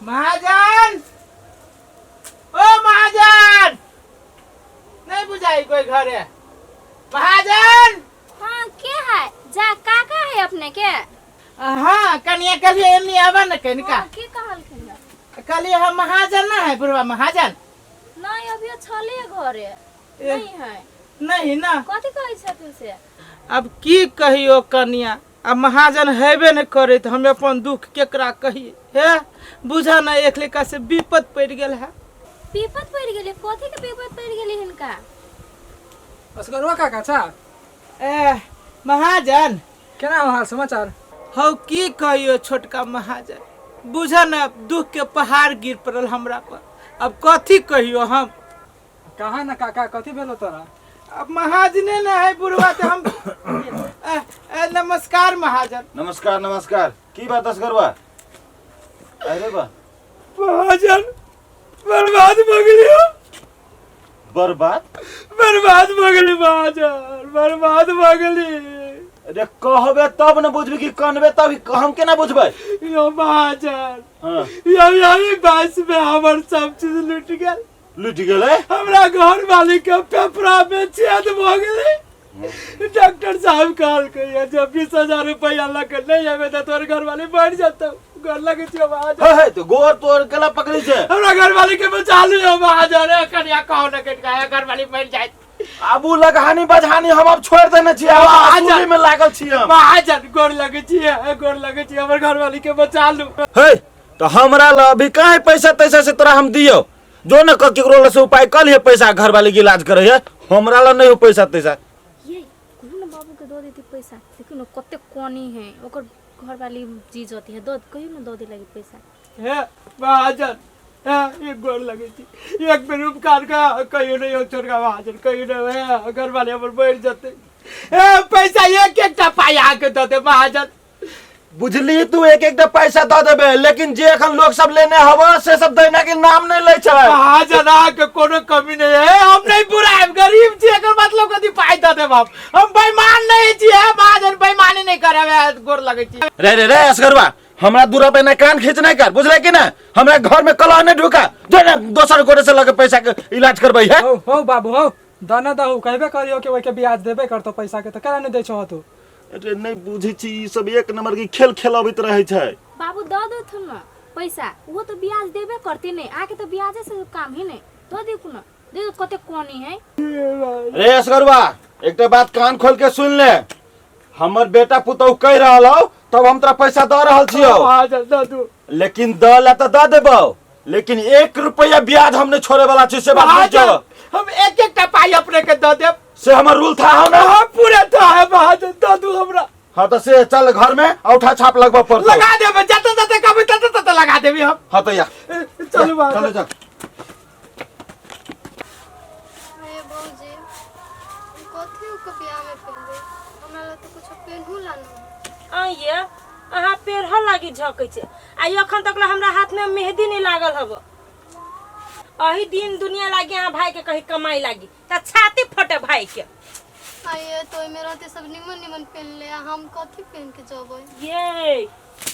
महाजन, ओ महाजन, नहीं बुझाई कोई घर है महाजन। हाँ, के है? जा काका है अपने के? हाँ कनिया, कहलिए एमनी आवा न कनिका। हाँ, के कहलखिन है? कहलिए हम महाजन ना है, बुढ़वा महाजन? नहीं, अभी छले घरे नहीं है। नहीं ना? कथी कहै छथिन से? अब की कहियो कनिया, अब महाजन हेबे नहीं करे तो हम अपन दुख केकरा कहिए? हे बुझा ना, एक लेखा से विपद पड़ गेल है। विपद पड़ि गेलै? कथी के विपद पड़ि गेलै हिनका? असगरुआ काका छा? ए महाजन। केना हो हाल समाचार? हौ की कहियो छोटका महाजन, बुझा ना दुख के पहाड़ गिर पड़ल हमरा पर, अब कथी कहियो हम। कहाँ ना काका, कथी भेलो तोरा? अब महाजने न है बुढ़वा तो हम ए, ए, नमस्कार महाजन। नमस्कार नमस्कार, की बात असगरवा? अरे बा। महाजन, बर्बाद भऽ गेलियो। बर्बाद? बर्बाद भऽ गेली महाजन, बर्बाद भऽ गेली। अरे कहबे तब न बुझबी कि कनबे तब हम केना बुझबै? यो महाजन। हाँ। यो यही बास में हमर सब चीज लुटि गेल। लुटि गेलै? हमरा घर वाली के फेफड़ा में छेद भऽ गेलै। डॉक्टर साहब कहलकै ये जब 20,000 रुपया लऽ के नहीं एबै तऽ तोहर घर वाली मरि जेतौ। गोर लगै छियौ महाजन। हे हे तो गोर तोर गला पकड़ै छै। हमरा घर वाली के बचा लियौ महाजन। ए, कनिया कहू ने कनिका, घर वाली मरि जायत। आब उ लगहानी बजहानी हम अब छोड़ देने छियै, आब महाजन। असूली में लागल छियै हम। महाजन, गोर लगै छियै, गोर लगै छियै, हमर घर वाली के बचा लू। हे तो हमरा ल अभी कहाँ पैसा तैसा से तोरा हम दियौ? जो न केकरो ल से उपाय कल हे, पैसा घर वाले के इलाज करे है, हमरा ल नहीं हो पैसा तैसा। ये कहू ने बाबू के दो देती पैसा, देखियो ने कते कोनी है, ओकर घर वाली जी जती है, दो कहियो ने दो दे लगी पैसा। हे महाजन, हे एक गोर लगे छी, एक बेर उपकार का कहियो नहीं हो छोटका महाजन, कहियो नहीं। हे घर वाले हमर मरि जेतै। हे पैसा एक एकटा पाइ अहाँके दऽ देब महाजन। बुझली तू एक एक टा पैसा दऽ देबे, लेकिन जे एखन लोग सब लेने हव से सब दैना के नाम नहीं लै छै। महाजन, अहाँके कोनो कमी नहीं है, हम नहीं बुरायब, गरीब छी, एकर मतलब कथी पाइ दऽ देब हम? हम बेईमान नहीं छी। हे महाजन, बेईमानी नहीं करब, हे, गोर लगै छी। रे रे रे असगरवा, हमरा दूरा पे ना कान खींच नहीं कर, बुझले कि ना? हमरा घर में कलह नहीं ढुका, जो ना दोसर गोरे से लगे पैसा के इलाज करबै है। हो हो बाबू हो, दना दहु कहबे करियो कि ओइके ब्याज देबे करतो पैसा के, तऽ केना नहि दै छहो तू? अरे नहीं बुझै छी, ई सब एक नंबर के खेल खेलबैत रहै छै। बाबू दऽ देथुन ने पैसा, वो तो ब्याज देबे करती नहीं, आके तो ब्याजे से काम ही नहीं, दऽ देखू ने, देखो कते कोनी है। रे असगरवा, एकटा बात कान खोल के सुन ले, हमर बेटा पुतहु कहि रहल हौ तब हम तोरा पैसा दऽ रहल छियौ। महाजन, दऽ दू। लेकिन दऽ ले तऽ दऽ देबौ, लेकिन एक रुपया ब्याज हम नहीं छोड़े वाला छी, से बात बुझ जाओ। हम एक एक टा पाई अपने के दऽ देब। से हमर रूल था हो ना? हाँ, पूरा था है महाजन, दऽ दू हमरा। हाँ तो से चल घर में औठा छाप लगबऽ पड़तौ। लगा देबै, जते जते कहबै तते तते लगा देबी हम। हाँ तो या। चलू महाजन। चलो चल। हे भौजी, कथी के बियाह में पेनबै? हमरा ला तऽ कुछो पेनहु ला न। आइए अहाँ पेरह लागी झकै छै, आ एखन तक ला हमरा हाथ में मेहदी नहीं लागल हब। अही दिन दुनिया लागी अहाँ भाई के कहीं कमाई लागी त छाती फटे भाई के। आइए तो ओहिमे रहते सब निमन निमन पेन ले, आ हम कथी पेन के जबै? ये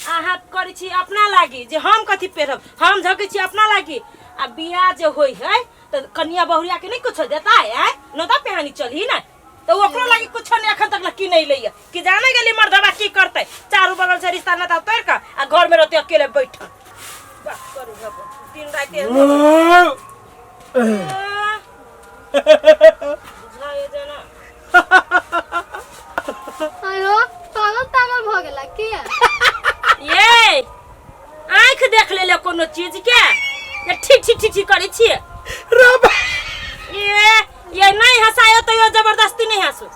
अहाँ करै छी अपना लागी जे हम कथी पेरब, हम झकै छी अपना लागी। आ बियाह जे होई है त कनिया बहुरिया के नहीं कुछो देता है, आय नोता पेहानी चलही ना, तो ओकरो लागी कुछो नहीं एखन तक ला की नहीं लैया कि जाने गेली मर्दबा की करते, चारू बगल से रिश्ता नाता तोड़ के आ घर में रहते अकेले बैठल। बात करू अब दिन राति बुझाए जना। आयो पागल तागल भऽ गेला किया? ये आँख देख लेले कोनो चीज के ये ठीक ठीक ठीक ठीक करै छियै। रब ये नहीं हंसायो तो यो जबरदस्ती नहीं हंसू।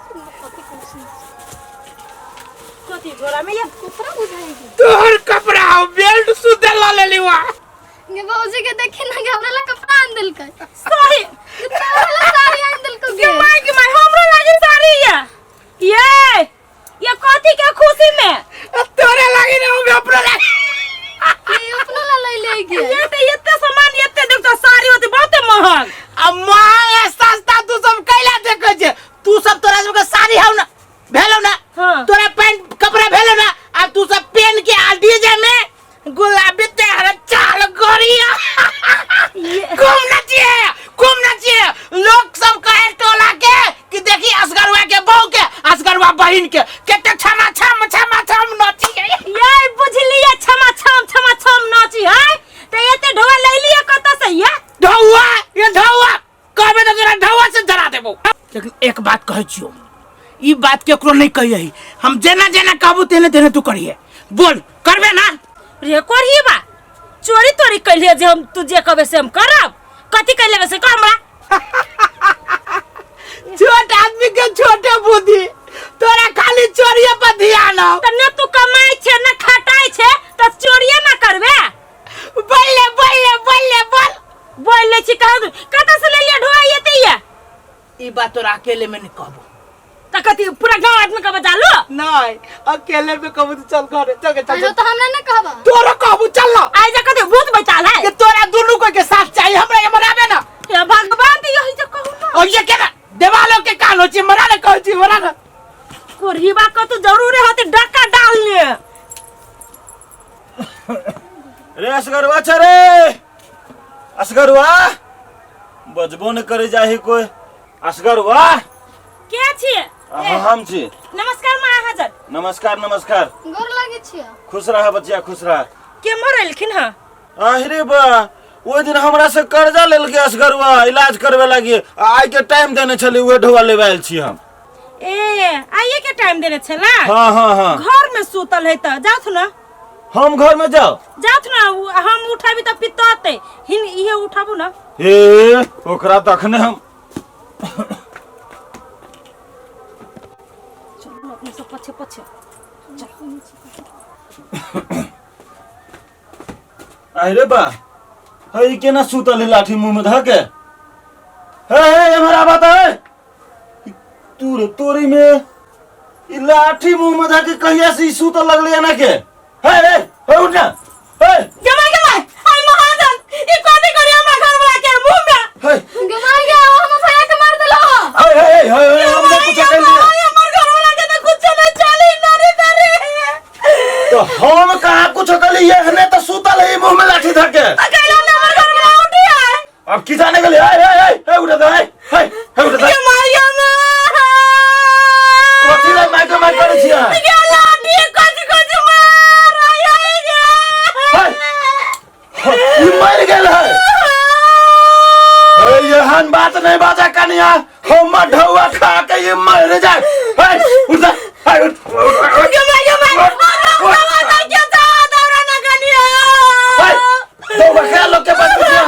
कथी झोरा में ये? कपड़ा बुझाई। तोहर कपड़ा हम बेल्ट सुधे ल लेली वा। गे भौजी के देखी ना गे, हमरा ला कपड़ा आन देलकै। सही। गे तोरा ला साड़ी आन देलकै गे। माय के माय, हमरो लागी साड़ी ये। ये कथी के खुशी में? तोरे लागी ना, हम अपना लागी। ये अपना ला ले ले गे। ये तो एते सामान एते देख तो साड़ी होते बहुते महंग। आ महंग सस्ता तू सब कैला देखै छे? तू सब तोरा सबके साड़ी हौ ना भेलौ ना? हाँ। तोरा पैंट कपड़ा भेलौ ना? अब तू सब पेन के आ डीजे में गुलाबी तेहर चाल छियौ। ई बात केकरो नहीं कहिए, हम जेना जेना कहबू तेने तेने तू करिए। बोल करबे ना? रे करही बा, चोरी तोरी कैलिए जे हम तू जे कहबे से हम करब। कथी कैले से कह हमरा। छोट आदमी के छोटे बुद्धि, तोरा खाली चोरिए पर ध्यान हो। त ने तू कमाई छे न खटाई छे त चोरिए ना करबे। बोल बोल बोल बोल बोल ले छी कह दू कत से ले लिया ढोआ एते ये। ई बात तोरा अकेले में नहीं कहबो। त कथी पूरा गांव आदमी के बजा लो? नहीं अकेले में कहबो तो चल घरे चल के चल। अरे तो हमरा ना कहबा। तोरा कहबो चल ना। आई जा कथी भूत बैठाल है कि तोरा दुनू को के साथ चाहिए, हमरा ये मराबे ना। हे भगवान त यही जे कहू ना। और ये केना देवालो के कान हो छी मरा ना कहै छी मरा ना। कोरहीबा क तो जरूर होते डक्का डाल ले। रे असगरवा छ रे असगरवा, बजबो न करे जाही कोई। असगरवा के छी? हम छी। नमस्कार महाजन। नमस्कार नमस्कार। गोर लागे छी। खुश रह बचिया खुश रह। के मरलखिन हां? अरे बा ओहि दिन हमरा से कर्जा लेलकै असगरवा इलाज करबे लागी, आइ के टाइम देने छली उहे ढोआ लेबे आयल छी हम। ए आइए के टाइम देने छला? हाँ हाँ हाँ। घर में सुतल है त जाथ ना। हम घर में जाओ? जाथ ना, हम उठाबी त पितते हिन इहे उठाबू ना। ए ओकरा तखने हम चलू अपने सब पछे पछे। अरे बा हई केना सुतल है लाठी मुंह में धके? हे हे हमारा बात है तू तोरी में ई लाठी मुंह में धके कहिया से ई सुतल लगले ना के? हे हे हे उठ ना। हे जमाई जमाई आई महाजन ई कथी करी हमरा घर वाला के मुंह में? हे गमाई गया हम भैया के मार देलो। हे हे हे हे हमने कुछ कर लिया। हमर घर वाला के त कुछ नहीं चली ना रे रे। तो हम कहां कुछ कर लिए? हने तो सुतल है मुंह में लाठी धके। अकेला ना हमर घर वाला उठी आए। अब की जाने के लिए? हे हे हे हे उठ दे हे हे उठ दे। के मारिया मां कथी रे माइक माइक करे छिया? के लाठी कथी कथी मार आई आई गे। हे ई मर गेल है। हे एहन बात नहीं बाजा कनिया, हम ढौआ खा के ई मर जाए। हे उठ जा हे उठ के मारिया मां के जा दौरा ना कनिया। हे तो बखरा लोग के बात पूछिया।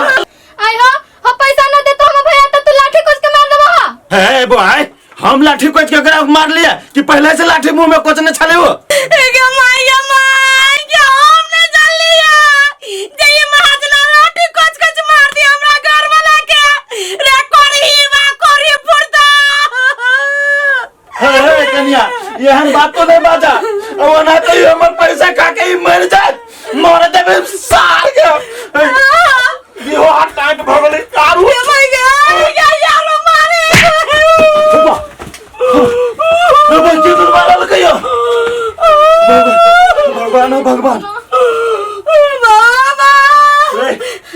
आई हो हम पैसा ना दे तो हम भैया त तू लाठी कोच के मार देबो। हे बोय हम लाठी कोच के ओकरा मार लिया कि पहले से लाठी मुंह में कोचने छले वो? के माया मां के हम नहीं जानलिया जे ई महाजना लाठी कोच कोच मार दी हमरा घर वाला के। रे करही बा करही पुरता। हे हे कन्या एहन बात तो नहीं बाजा, ओना तो हमर पैसा खा के ई मर जाए, मर देबे सार के। इहो हाथ टाइट भ गेलै आरू। के माय गे या यारो मारे। रे बच्चे तो मारल कहियो। भगवान हो भगवान। बाबा रे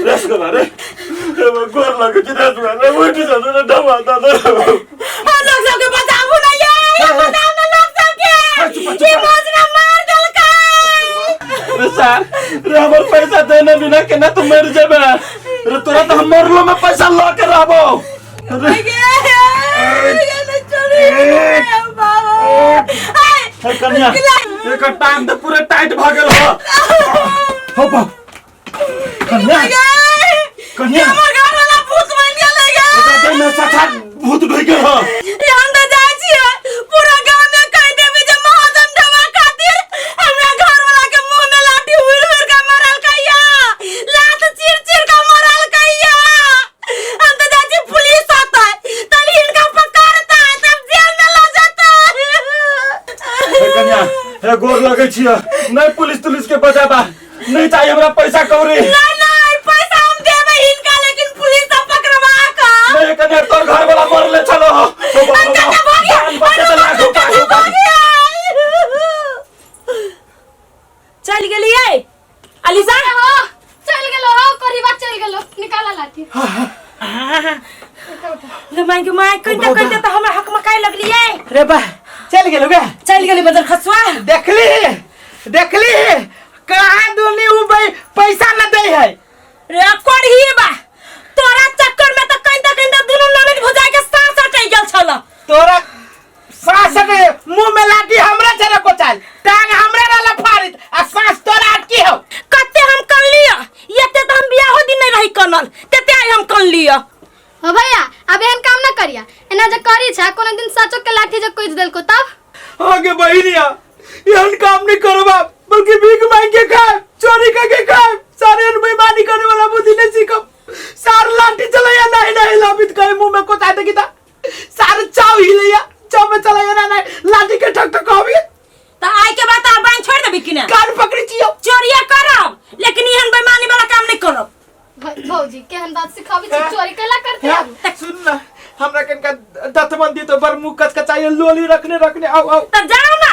रेस कर रे रे गोर लगे छी रे रे उठ जा रे ढवा दा रे। आ लोग सबके बताबू ना ये बताऊ ना लोग सबके ई मजना मार देलकै। रे सर रे हमर पैसा देने बिना केना तू मर जेबे? रे तोरा तो हम मरलो में पैसा ल के रहबो। रे हे कन्या एकर टाइम तो पूरा टाइट भ गेल हो। हो बा कन्या कन्या हमर घर वाला भूत बन गेल गे। ओकरा देह में साक्षात भूत ढुकि गेल हो। हम त जाइ छियै पूरा गांव में कह देबै जे महाजन ढवा खातिर हमरा घर वाला के मुंह में लाठी हुर हुर के मारल कहिया, लात चीर चीर के मारल कहिया। हम त जाइ छी पुलिस आतै तब हिनका पकड़तै तब जेल में ल जेतै। हे कन्या हे गोर लगे छियै, नहीं पुलिस तुलिस के बजाबा, नहीं चाहिए हमरा पैसा कौड़ी। नहीं नहीं पैसा हम देबै हिनका लेकिन पुलिस सब पकड़वा के। नहीं कन्या तोर घर वाला मरले चलो हो। जान बचे त लाख रुपया चल गेलियै अलीसा? हां चल गेलो हो करीबा चल गेलो निकाला लाठी। गे माय गे माय कहिते कहिते त हमरा हकमकाय लगलियै। रे बा चल गेलो गे। चल गेली बदल खसुआ। देखली देखली कहाँ दुनी उ पैसा न दे है। रे करही बा तोरा चक्कर में त कहिते कहिते दुनू ननद भुजाई के सास अटै गेल छल। तोरा लिअ। हो भैया, अब एहन काम ना करिया। एना जे करी छा, कोनो दिन सचो के लाठी जे कुच देलको तब? आगे बहिनिया, एहन काम नहीं करबा, बल्कि भीख मांग के खाए, चोरी करके खाए, सारे एहन बेईमानी करे वाला बुद्धि नहीं सीखब। सार लाठी चलैया नहीं नहीं लाबित करे मुंह में कोता दे किता सार चाव ही लैया, चाव में चलैया ना नहीं लाठी के ठक ठक कहबी। त आइ के बाद आब बैंक छोड़ देबी कि ना? कान पकड़ी छियो। चोरिया करब लेकिन एहन बेईमानी वाला काम नहीं करब। भौजी केहन बात सिखाबी छी, चोरी कैला करते अब? सुन ना, हमरा कनका दतमन दी तो बर मुंह कचकचाइए, लोली रखने रखने आओ आओ। त जाओ ना।